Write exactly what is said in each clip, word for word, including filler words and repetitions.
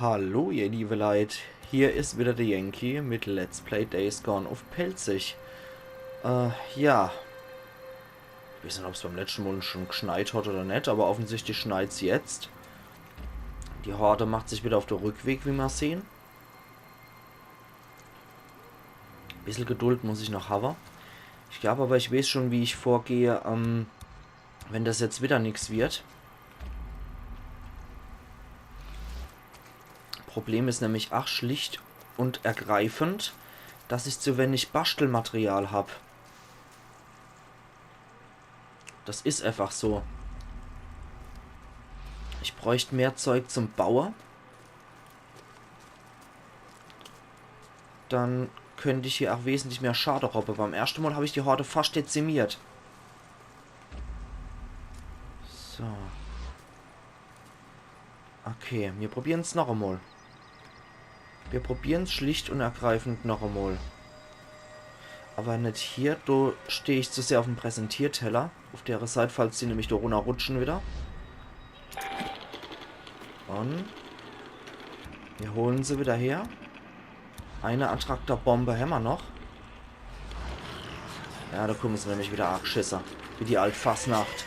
Hallo, ihr liebe Leit. Hier is wieder de Yankee mit Let's Play Days Gone uff Pälzisch. Äh, ja. Ich weeß net, ob's beim letschte Mol schun gschneit hat oder net, awwer offensichtlich schneit's jetzt. Die Horde macht sich wieder uff de Rückweg, wie mer sehn. Bissel Geduld muss ich noch hawwe. Ich glaab awwer, ich weeß schun, wie ich vorgeh, ähm, wenn des jetzt wieder nix werd. Problem is nämlich ach schlicht un ergreifend, dass ich zu wenig Baschtelmaterial hab. Des is äfach so. Ich bräucht mehr Zeug zum Baue. Dann könnt ich hier ach wesentlich mehr Schade robbe. Beim erschte Mol hab ich die Horde fascht dezimiert. So. Okay, mir probieren's noch emol. Mir probieren's schlicht un ergreifend noch emol. Awwer net hier, do steh ich zu sehr uff'm Präsentierteller. Uff dere Seit, falls die nämlich do runnerrutsche wieder. Un mir hole se wieder her. Eine Attraktor-Bombe hämmer noch. Ja, do kumme se nämlich wieder, Arschisser. Wie die alt Fasnacht.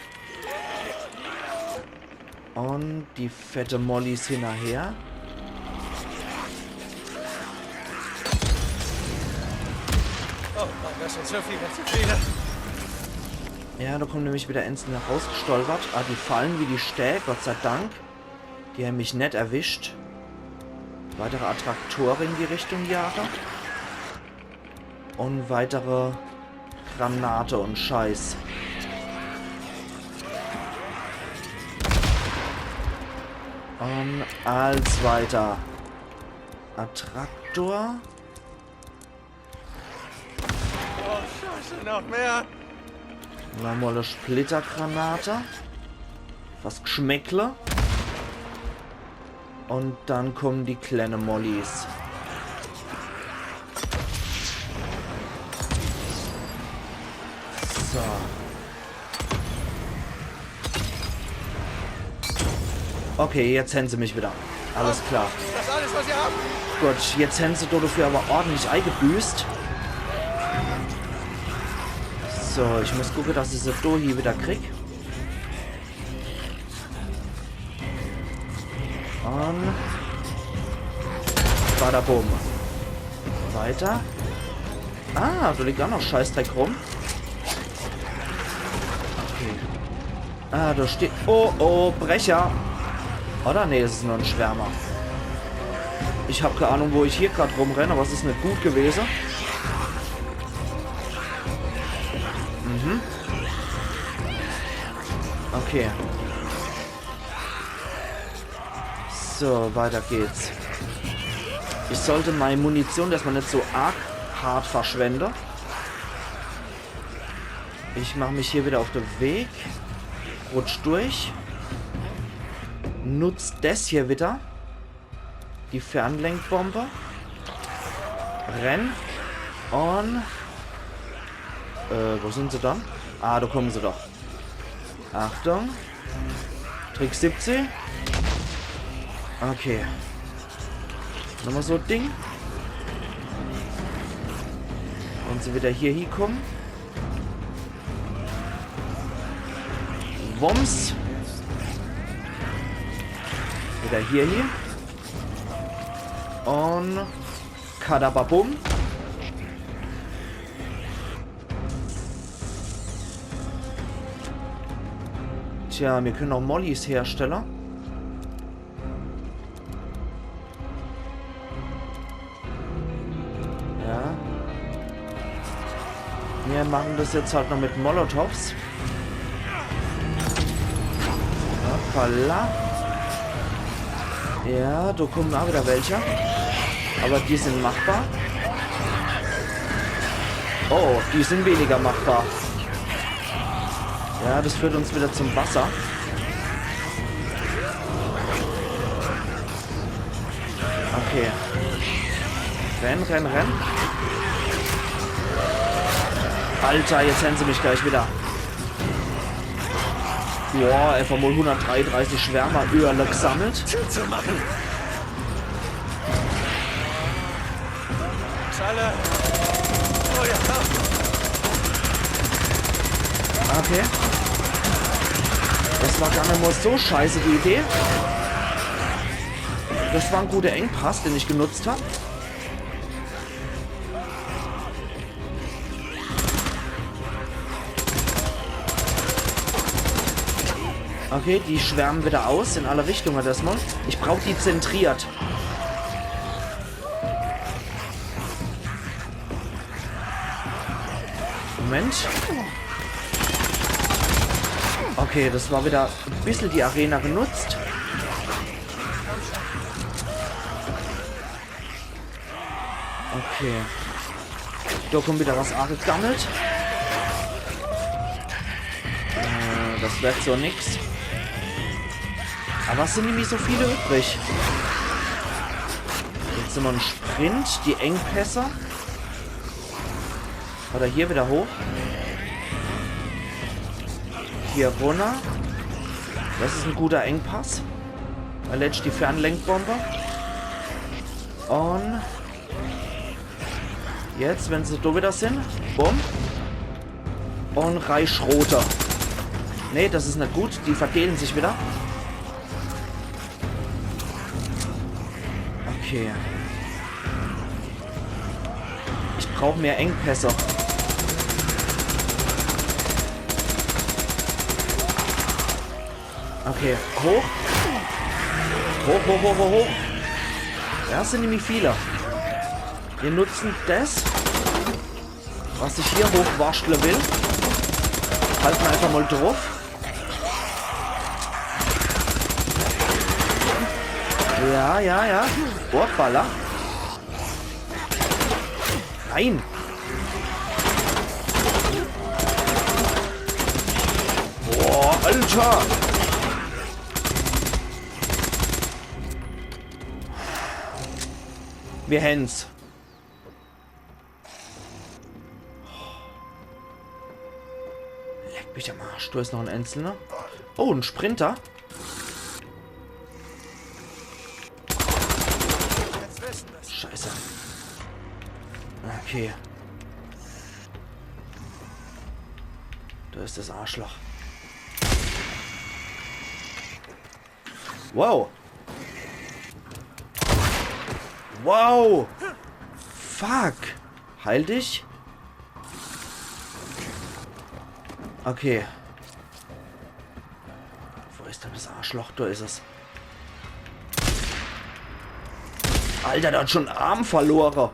Un die fette Mollys hinnerher. Oh Mann, des sin zu viele, zu viele. Ja, do kumme nämlich wieder einzelne rausgestolpert. Ah, die falle wie die Stää, Gott sei Dank. Die hän mich net erwischt. Weitere Attraktore in die Richtung jage. Un weitere Granate un Scheiß. Un als weiter. Attraktor. Oh, Scheiße, noch mehr. Nochmol e Splittergranate. Was Gschmäckle. Un dann kumme die klenne Mollys. So. Okay, jetzt hän se mich wieder. Alles klar. Des alles, was ihr habt? Gut, jetzt hän se do dafür awwer ordentlich eigebüßt. So, ich muss gucke, dass ich se do hie wieder krieg. Un badabum. Weiter. Ah, do liegt ach noch Scheißdreck rum. Okay. Ah, do steht... Oh, oh, Brecher. Oder? Nee, es is nur en Schwärmer. Ich hab kee Ahnung, wo ich hier grad rumrenn, awwer es is net gut gewese. Mhm. Okay. So, weiter geht's. Ich sollt mei Munition erschtmol net so arg hart verschwende. Ich mach mich hier wieder uff de Weg. Rutsch durch. Nutz des hier wieder. Die Fernlenkbombe. Renn. Un... Äh, wo sin se dann? Ah, do kumme se doch. Achtung. Trick siebzeh. Okay. Nochmol so e Ding. Un se wieder hier hiekumme. Wumms. Wieder hier hie. Un kadababum. Tja, mir kenne ach Mollys herstelle. Ja. Mir mache des jetzt halt noch mit Molotovs. Hoppala. Ja, do kumme ach wieder welche. Awwer die sin machbar. Oh, die sin weniger machbar. Ja, des führt uns wieder zum Wasser. Okay. Renn, renn, renn. Alter, jetzt hän se mich gleich wieder. Boah, einfach mol hundertdreiunddreißig Schwärmeröhrle gsammelt. Tür zu machen. Okay. Das war gar net mol so scheiße, die Idee. Das war en guter Engpass, den ich genutzt hab. Okay, die schwärmen wieder aus in alle Richtungen erstmal. Ich brauch die zentriert. Moment. Okay, das war wieder e bissel die Arena genutzt. Okay. Da kommt wieder was angegammelt. Äh, das wird so nix. Aber es sind nämlich so viele übrig. Jetzt immer en Sprint, die Engpässe. Oder hier wieder hoch. Hier runter. Das ist ein guter Engpass. Weil jetzt die Fernlenkbombe. Und jetzt, wenn sie da wieder sind, bumm. Und Reichschroter. Nee, das ist nicht gut. Die verteilen sich wieder. Okay. Ich brauch mehr Engpässe. Okay, hoch. Hoch, hoch, hoch, hoch, hoch. Ja, es sind nämlich viele. Wir nutzen das, was ich hier hochwaschtle will. Halten einfach mal drauf. Ja, ja, ja. Hoppala. Nein. Boah, Alter. Wir hän's. Leck mich am Arsch, da ist noch ein Einzelner. Oh, ein Sprinter. Scheiße. Okay. Da ist das Arschloch. Wow. Wow. Fuck. Heil dich. Okay. Wo ist denn das Arschloch? Da ist es. Alter, der hat schon en Arm verloren.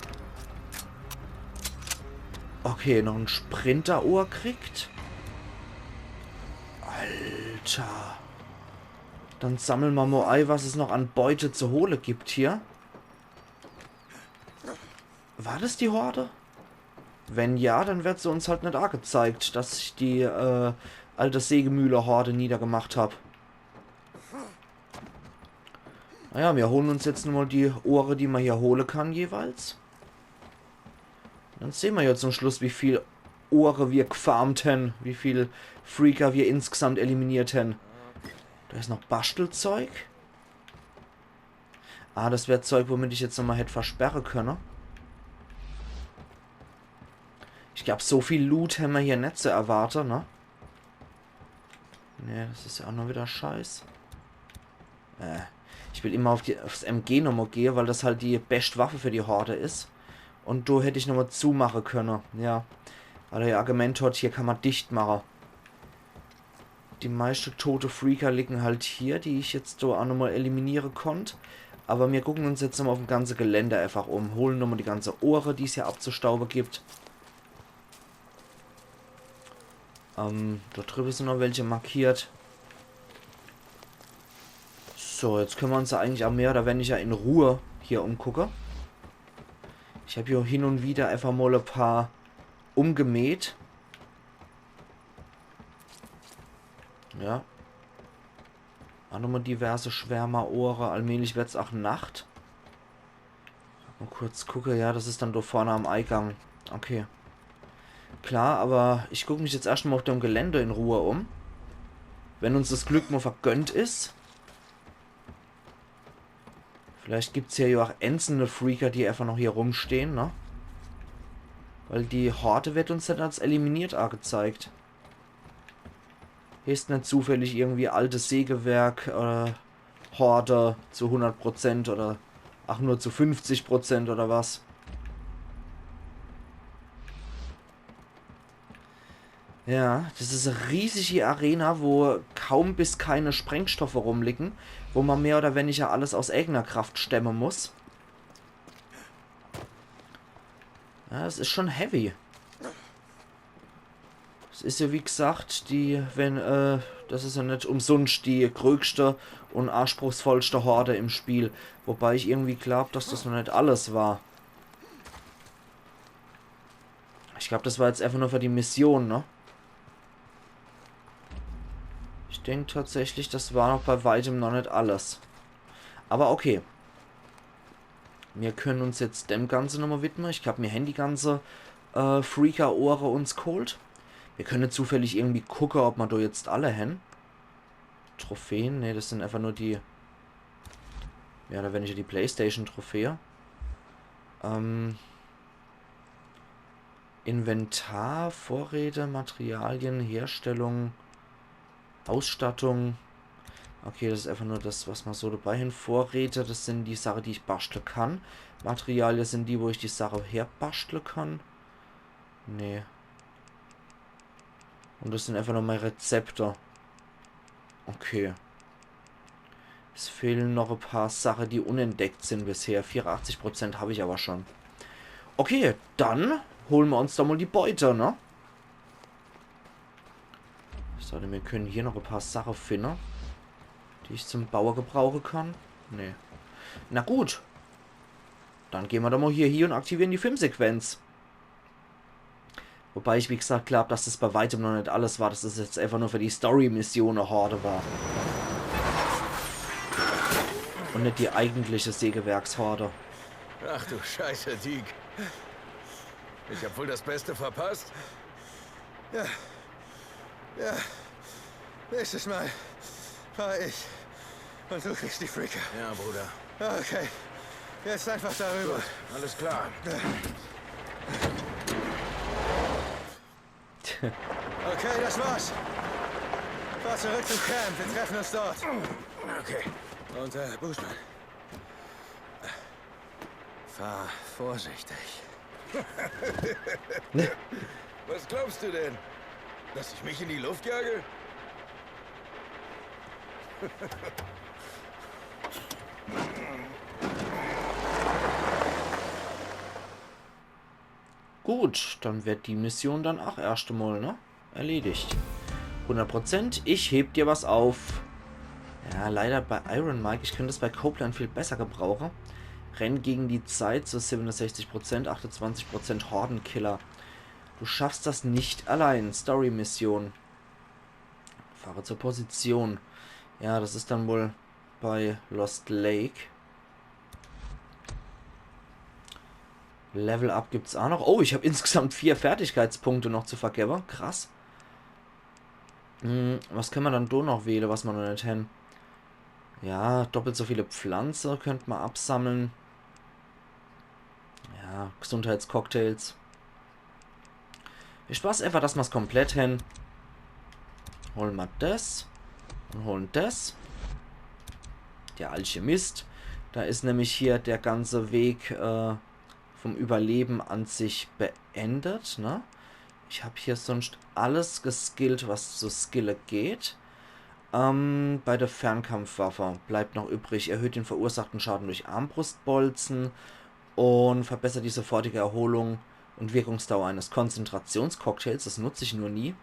Okay, noch ein Sprinter-Ohr kriegt. Alter. Dann sammeln wir mal ein, was es noch an Beute zu holen gibt hier. War das die Horde? Wenn ja, dann wird sie uns halt nicht angezeigt, dass ich die äh, alte Sägemühle-Horde niedergemacht hab. Naja, wir holen uns jetzt nur mal die Ohre, die man hier holen kann jeweils. Dann sehen wir ja zum Schluss, wie viel Ohre wir gefarmt haben, wie viel Freaker wir insgesamt eliminiert haben. Da ist noch Bastelzeug. Ah, das wär Zeug, womit ich jetzt nochmal hätt versperren können. Ich glaub, so viel Loot hämmer hier net zu erwarte, ne? Ne, das is ja auch noch wieder Scheiß. Äh, ich will immer auf die, aufs M G nochmal gehe, weil das halt die best Waffe für die Horde is. Und do hätt ich nochmal zumache könne, ja. Weil er ja gemeint hat, hier kann man dicht mache. Die meiste tote Freaker liegen halt hier, die ich jetzt do auch nochmal eliminiere konnt. Aber mir gucken uns jetzt nochmal auf dem ganze Gelände einfach um. Holen nochmal die ganze Ohre, die es hier abzustaube gibt. Ähm, dort drüben sind noch welche markiert. So, jetzt können wir uns ja eigentlich auch mehr oder weniger in Ruhe hier umgucken. Ich hab hier hin und wieder einfach mal ein paar umgemäht. Ja. Auch nochmal diverse Schwärmerohre. Allmählich wird's auch Nacht. Mal kurz gucke. Ja, das ist dann da vorne am Eingang. Okay. Klar, aber ich guck mich jetzt erst mal auf dem Gelände in Ruhe um. Wenn uns das Glück mal vergönnt ist. Vielleicht gibt's hier ja auch einzelne Freaker, die einfach noch hier rumstehen, ne? Weil die Horde wird uns net als eliminiert angezeigt. Heißt net zufällig irgendwie altes Sägewerk, äh, Horde zu hundert Prozent oder ach nur zu fünfzig Prozent oder was? Ja, das is e riesige Arena, wo kaum bis keine Sprengstoffe rumliegen, wo man mehr oder weniger alles aus eigener Kraft stemmen muss. Ja, es is schon heavy. Es is ja wie gesagt die, wenn, äh, das is ja net umsonst die größte und anspruchsvollste Horde im Spiel. Wobei ich irgendwie glaub, dass das noch net alles war. Ich glaub, das war jetzt einfach nur für die Mission, ne? Ich denk tatsächlich, das war noch bei weitem noch net alles. Aber okay. Mir können uns jetzt dem Ganze nochmal widmen. Ich glaub, mir hän die ganze äh, Freaker-Ohre uns geholt. Mir können zufällig irgendwie gucke, ob ma do jetzt alle hän. Trophäen? Ne, das sind einfach nur die, mehr oder weniger die PlayStation-Trophäe. Ähm, Inventar, Vorräte, Materialien, Herstellung, Ausstattung. Okay, das is einfach nur das, was ma so dabei hän. Vorräte, das sind die Sache, die ich baschtle kann. Materialien sind die, wo ich die Sache herbastle kann. Nee. Und das sind einfach nur mei Rezepte. Okay. Es fehlen noch e paar Sache, die unentdeckt sind bisher. Vierundachtzig Prozent hab ich aber schon. Okay, dann holen ma uns doch mal die Beute, ne? Ich sage, mir können hier noch e paar Sache finden, die ich zum Baue gebrauche kann. Nee. Na gut. Dann gehen ma doch mal hier hin und aktivieren die Filmsequenz. Wobei ich, wie gesagt, glaub, dass das bei weitem noch net alles war, dass das jetzt einfach nur für die Story-Mission e Horde war. Und net die eigentliche Sägewerkshorde. Ach du Scheiße, Deke. Ich hab wohl das Beste verpasst. Ja. Ja. Nächstes Mal fahr ich. Und du kriegst die Freaker. Ja, Bruder. Okay. Jetzt einfach darüber. Gut, alles klar. Okay, das war's. Fahr zurück zum Camp. Wir treffen uns dort. Okay. Und, äh, Bushman. Fahr vorsichtig. Was glaubst du denn? Dass ich mich in die Luft jage? Gut, dann werd die Mission dann ach erscht emol, ne? Erledigt. Hundert Prozent, ich heb dir was auf. Ja, leider bei Iron Mike. Ich könnt es bei Copeland viel besser gebrauche. Renn gegen die Zeit zu siebenundsechzig Prozent, achtundzwanzig Prozent Hordenkiller. Du schaffst das nicht allein. Story-Mission. Fahre zur Position. Ja, das is dann wohl bei Lost Lake. Level Up gibt's ach noch. Oh, ich hab insgesamt vier Fertigkeitspunkte noch zu vergebe. Krass. Hm, was könne ma dann do noch wähle, was ma noch net hän? Ja, doppelt so viele Pflanze könnt ma absammle. Ja, Gesundheitscocktails. Viel Spaß einfach, dass ma's komplett hän. Hole ma des. Und hole des. Der Alchemist. Da is nämlich hier der ganze Weg, äh, vom Überleben an sich beendet, ne? Ich hab hier sonst alles geskillt, was zu skille geht. Ähm, bei der Fernkampfwaffe bleibt noch übrig, erhöht den verursachten Schaden durch Armbrustbolzen und verbessert die sofortige Erholung und Wirkungsdauer eines Konzentrationscocktails. Das nutz ich nur nie.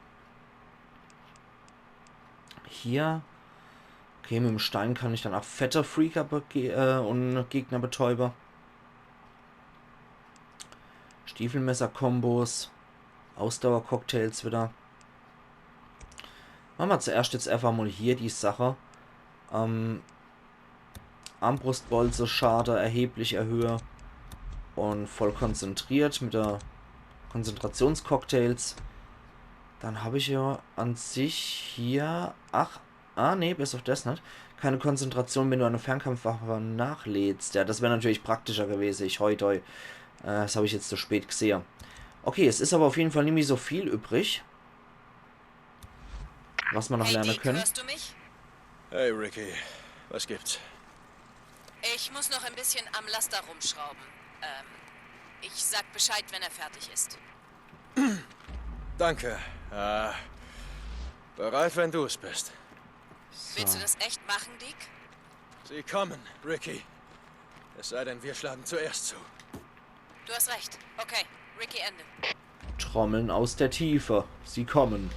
Hier. Okay, mit dem Stein kann ich dann ach fette Freaker bege- äh, und Gegner betäube. Stiefelmesser-Kombos. Ausdauercocktails wieder. Mache ma zuerscht jetzt einfach mal hier die Sache. Ähm, Armbrustbolze Schade erheblich erhöhe. Und voll konzentriert mit der Konzentrationscocktails. Dann hab ich ja an sich hier, ach, ah, nee, bis auf des net. Keine Konzentration, wenn du eine Fernkampfwaffe nachlädst. Ja, das wär natürlich praktischer gewese. Ich, hoi, toi. Äh, das hab ich jetzt zu spät gesehe. Okay, es is aber auf jeden Fall nimmi so viel übrig, was ma noch lerne könne. Hey, Deek, hörst du mich? Hey Ricky, was gibt's? Ich muss noch ein bisschen am Laster rumschrauben. Ähm, ich sag Bescheid, wenn er fertig ist. Danke. Äh, bereit, wenn du's bist. Willst du das echt machen, Deek? Sie kommen, Ricky. Es sei denn, wir schlagen zuerst zu. Du hast recht. Okay, Ricky, Ende. Trommeln aus der Tiefe. Sie kommen.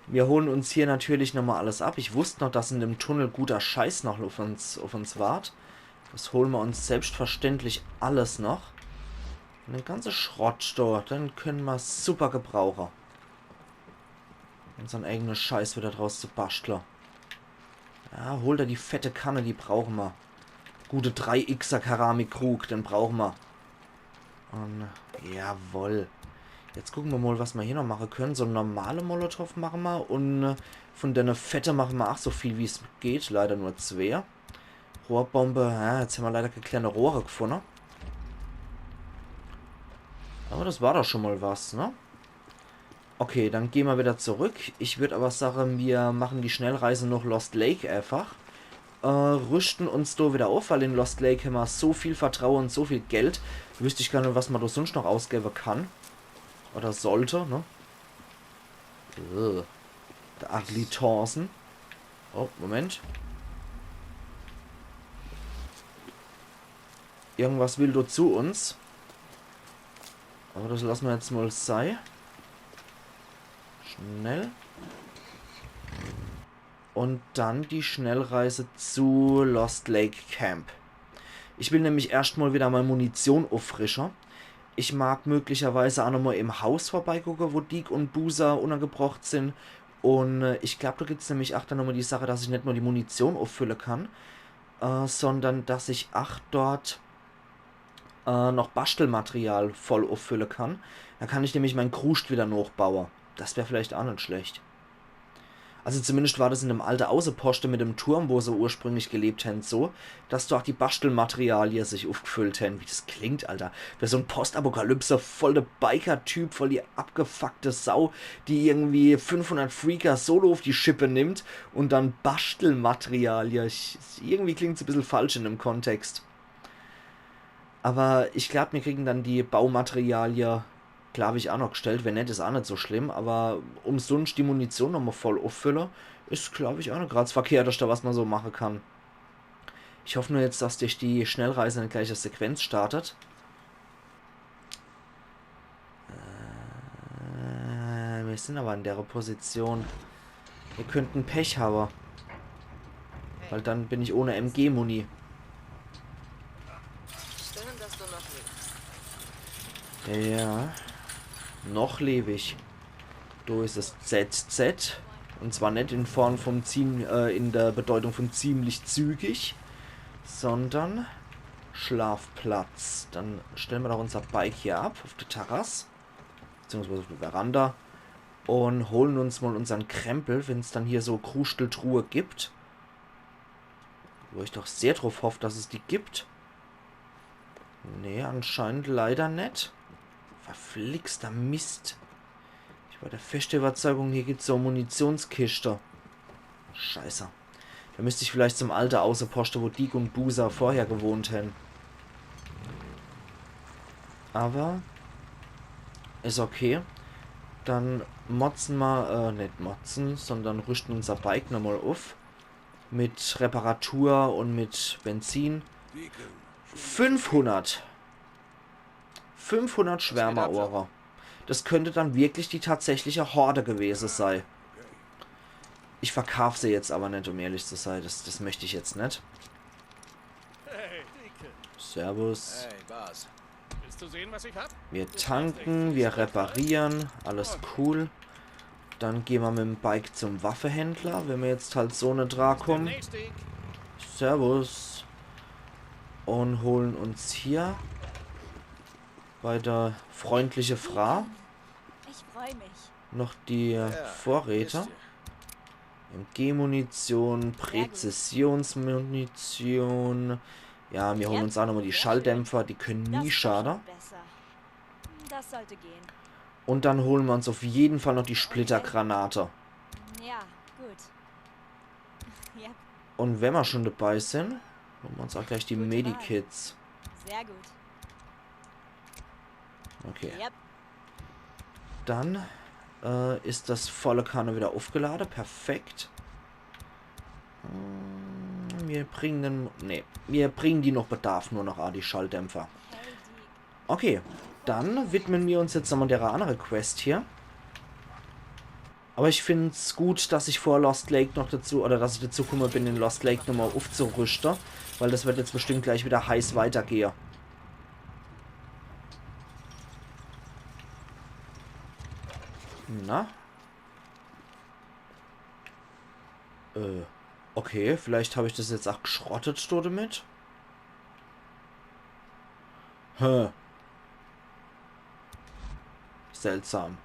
Wir holen uns hier natürlich nochmal alles ab. Ich wusst noch, dass in dem Tunnel guter Scheiß noch auf uns, auf uns wart. Das holen wir uns selbstverständlich alles noch. Und den ganze Schrott dort, den können wir super gebrauchen. Unseren eigenen Scheiß wieder draus zu basteln. Ja, hol da die fette Kanne, die brauchen wir. Gute drei Xer Keramikkrug, den brauchen wir. Und, jawoll. Jetzt gucken wir mal, was wir hier noch machen können. So einen normalen Molotow machen wir und äh, von denne fette machen wir auch so viel, wie es geht. Leider nur zwei. Rohrbombe, ja, jetzt haben wir leider keine kleine Rohre gefunden. Aber das war doch schon mal was, ne? Okay, dann gehen wir wieder zurück. Ich würd aber sagen, wir machen die Schnellreise nach Lost Lake einfach. Äh, rüsten uns da wieder auf, weil in Lost Lake haben wir so viel Vertrauen und so viel Geld. Wüsst ich gar nicht, was man da sonst noch ausgeben kann. Oder sollte, ne? Ugh. Der Ugly Thorsen. Oh, Moment. Irgendwas will da zu uns. Aber das lassen wir jetzt mal sei. Schnell. Und dann die Schnellreise zu Lost Lake Camp. Ich will nämlich erscht mal wieder mal Munition auffrischen. Ich mag möglicherweise auch nochmal im Haus vorbeigucken, wo Deek und Boozer untergebracht sind. Und äh, ich glaub, da gibt's nämlich auch dann nochmal die Sache, dass ich nicht nur die Munition auffüllen kann, äh, sondern dass ich auch dort äh, noch Bastelmaterial voll auffüllen kann. Da kann ich nämlich mein Kruscht wieder nachbauen. Das wär vielleicht auch nicht schlecht. Also zumindest war das in dem alten Außenposten mit dem Turm, wo sie ursprünglich gelebt haben, so, dass dort die Bastelmaterialien sich aufgefüllt haben. Wie das klingt, Alter. Für so ein Postapokalypse voll der Biker-Typ, voll die abgefuckte Sau, die irgendwie fünfhundert Freaker solo auf die Schippe nimmt und dann Bastelmaterialien. Ich, irgendwie klingt's ein bisschen falsch in dem Kontext. Aber ich glaub, wir kriegen dann die Baumaterialien, glaub ich, auch noch gestellt. Wenn nicht, ist auch nicht so schlimm. Aber umsonst die Munition nochmal voll auffüllen, ist, glaub ich, auch nicht grad das Verkehrteste, was man so machen kann. Ich hoffe nur jetzt, dass durch die Schnellreise in gleicher Sequenz startet. Äh, wir sind aber in der Position. Wir könnten Pech haben. Weil dann bin ich ohne M G-Muni. Schön, dass du noch lebst. Ja. Noch lebe ich. Da ist es Z Z. Und zwar nicht in Form vom ziem äh, in der Bedeutung von ziemlich zügig, sondern Schlafplatz. Dann stellen wir doch unser Bike hier ab auf der Terrasse. Beziehungsweise auf der Veranda. Und holen uns mal unseren Krempel, wenn's dann hier so Kruschteltruhe gibt. Wo ich doch sehr drauf hoffe, dass es die gibt. Nee, anscheinend leider net. Verflixter Mist. Ich war der feste Überzeugung, hier gibt's so Munitionskiste. Scheiße. Da müsst ich vielleicht zum alte Außenposte, wo Deek und Boozer vorher gewohnt hän. Aber is okay. Dann motzen ma, äh, net motzen, sondern rüsten unser Bike nochmal uff. Mit Reparatur und mit Benzin. Fünfhundert. Fünfhundert Schwärmerohre. Das könnte dann wirklich die tatsächliche Horde gewese sei. Ich verkauf se jetzt aber net, um ehrlich zu sei. Das, das möcht ich jetzt net. Hey, Deacon. Servus. Hey, Bas. Willst du sehen, was ich hab? Wir tanken, wir reparieren, alles cool. Dann gehen wir mit dem Bike zum Waffehändler, wenn wir jetzt halt so ne dra kommen. Nächste. Servus. Und holen uns hier bei der freundliche Frau Ich freue mich. noch die Vorräte. M G-Munition, Präzisionsmunition. Ja, wir holen uns auch nochmal die Schalldämpfer, die können nie schade. Besser. Das Sollte gehen. Und dann holen wir uns auf jeden Fall noch die Splittergranate. Ja, gut. Ja, Und wenn wir schon dabei sind, holen wir uns auch gleich die Gute Wahl. Medikits. Sehr gut. Okay. Yep. Dann äh, ist das volle Kanne wieder aufgeladen. Perfekt. Hm, wir bringen den... Nee, wir bringen die noch Bedarf nur noch an, die Schalldämpfer. Hey, die Okay, dann widmen wir uns jetzt nochmal der andere Quest hier. Aber ich find's gut, dass ich vor Lost Lake noch dazu, oder dass ich dazu gekommen bin, in Lost Lake nochmal aufzurüsten, weil das wird jetzt bestimmt gleich wieder heiß weitergehen. Na? Äh, okay, vielleicht habe ich das jetzt auch geschrottet damit. Hä. Seltsam.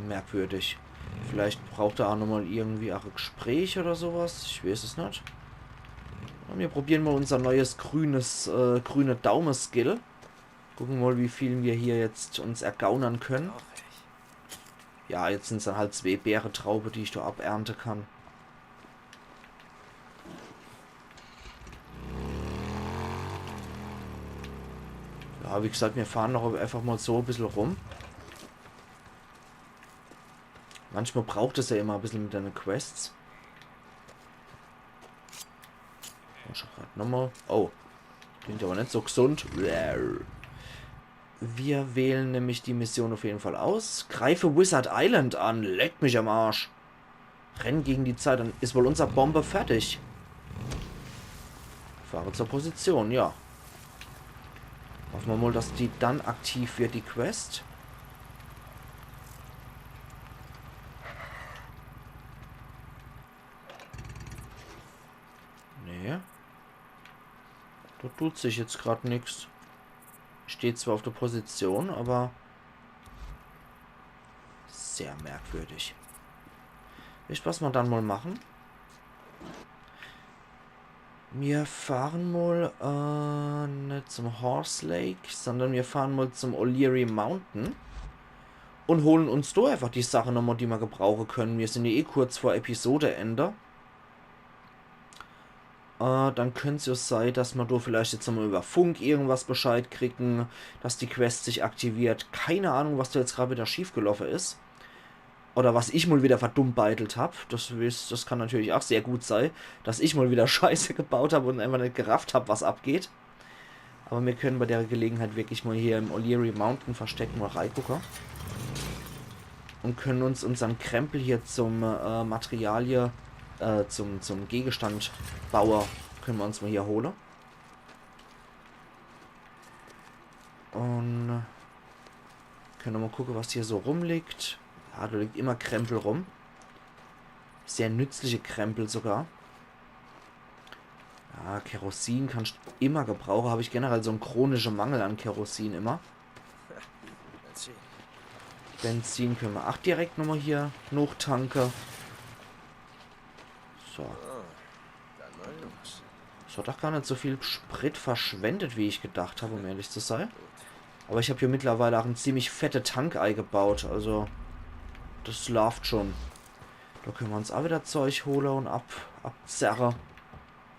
Merkwürdig. Vielleicht braucht er auch nochmal irgendwie auch ein Gespräch oder sowas. Ich weiß es nicht. Und wir probieren mal unser neues grünes, äh, grüne Daumen-Skill. Gucken mal, wie viel wir hier jetzt uns ergaunern können. Ja, jetzt sind's dann halt zwei Beeretraube, die ich da abernten kann. Ja, wie gesagt, wir fahren noch einfach mal so ein bisschen rum. Manchmal braucht es ja immer ein bisschen mit den Quests. Und schon grad nochmal. Oh. Klingt aber nicht so gesund. Wir wählen nämlich die Mission auf jeden Fall aus. Greife Wizard Island an. Leck mich am Arsch. Renn gegen die Zeit. Dann ist wohl unser Bomber fertig. Fahre zur Position, ja. Hoffen wir mal, dass die dann aktiv wird, die Quest. Nee. Da tut sich jetzt grad nix. Steht zwar auf der Position, aber sehr merkwürdig. Wisst, was wir dann mal machen? Wir fahren mal, äh, nicht zum Horse Lake, sondern wir fahren mal zum O'Leary Mountain und holen uns da einfach die Sache nochmal, die wir gebrauchen können. Wir sind ja eh kurz vor Episodeende. Äh, dann könnt's ja sein, dass wir da vielleicht jetzt nochmal über Funk irgendwas Bescheid kriegen, dass die Quest sich aktiviert. Keine Ahnung, was da jetzt gerade wieder schiefgelaufen ist. Oder was ich mal wieder verdummbeitelt hab. Das, wis- das kann natürlich auch sehr gut sein, dass ich mal wieder Scheiße gebaut hab und einfach nicht gerafft hab, was abgeht. Aber wir können bei der Gelegenheit wirklich mal hier im O'Leary Mountain Versteck mal reingucken. Und können uns unseren Krempel hier zum äh, Materialie, äh, zum, zum Gegenstand Bauer, können wir uns mal hier holen. Und können wir mal gucken, was hier so rumliegt. Ja, da liegt immer Krempel rum. Sehr nützliche Krempel sogar. Ja, Kerosin kannst immer gebrauchen. Habe ich generell so einen chronischen Mangel an Kerosin immer. Benzin können wir auch direkt nochmal hier nochtanken. So. Das hat auch gar nicht so viel Sprit verschwendet, wie ich gedacht habe, um ehrlich zu sein. Aber ich habe hier mittlerweile auch einen ziemlich fette Tank eingebaut, also das läuft schon. Da können wir uns auch wieder Zeug holen und ab, abzerren.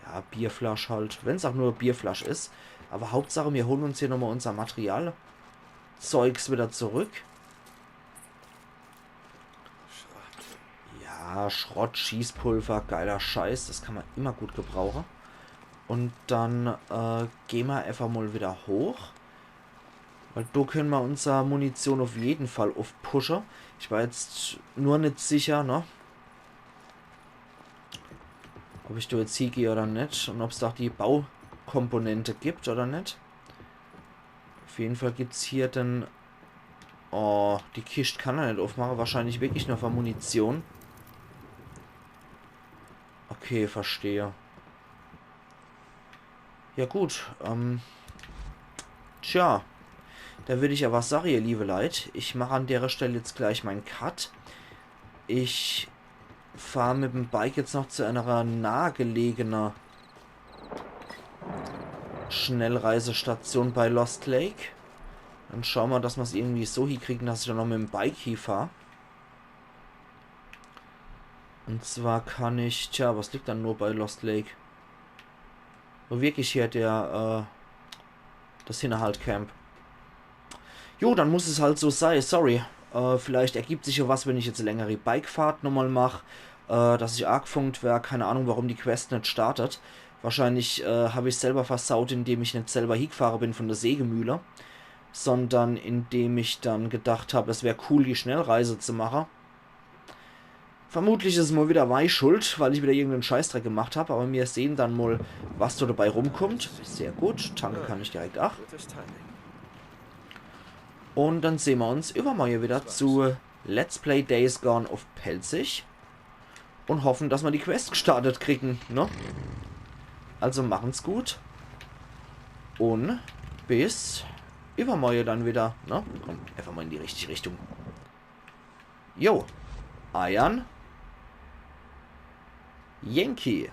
Ja, Bierflasch halt, wenn's auch nur Bierflasch ist. Aber Hauptsache, wir holen uns hier nochmal unser Material. Zeugs wieder zurück. Ja, Schrott, Schießpulver, geiler Scheiß, das kann man immer gut gebrauchen. Und dann äh, gehen wir einfach mal wieder hoch. Weil da können wir unser Munition auf jeden Fall aufpushen. Ich war jetzt nur nicht sicher, ne? Ob ich da jetzt hingehe oder nicht. Und ob's da auch die Baukomponente gibt oder nicht. Auf jeden Fall gibt's hier den... Oh, die Kiste kann er nicht aufmachen. Wahrscheinlich wirklich nur für Munition. Okay, verstehe. Ja gut, ähm... Tja. Da würde ich aber sagen, ihr liebe Leute, ich mache an der Stelle jetzt gleich meinen Cut. Ich fahre mit dem Bike jetzt noch zu einer nahegelegenen Schnellreisestation bei Lost Lake. Dann schaue mer, dass mer's irgendwie so hiekriegen, dass ich do noch mit'm Bike hiefahr. Und zwar kann ich, tja, was liegt dann nur bei Lost Lake? Wo wirklich hier der, äh, das Hinnerhalt-Camp? Jo, dann muss es halt so sei, sorry. Äh, vielleicht ergibt sich ja was, wenn ich jetzt e längere Bikefahrt nochmal mach, äh, dass ich aagfunkt wer, keine Ahnung, warum die Quest net startet. Wahrscheinlich, äh, hab ich selber versaut, indem ich net selber hiegfahre bin von der Sägemühle, sondern indem ich dann gedacht hab, es wär cool, die Schnellreise zu mache. Vermutlich is es mal wieder mei Schuld, weil ich wieder irgendeinen Scheißdreck gemacht hab, aber mir sehen dann mal, was do dabei rumkommt. Sehr gut, tanke kann ich direkt. Ach. Und dann sehen mer uns übermorje wieder zu Let's Play Days Gone auf Pälzisch und hoffen, dass mer die Quest gestartet kriegen, ne? Also machen's gut und bis übermorje dann wieder, ne? Komm, einfach mal in die richtige Richtung. Jo, eiern Yankee.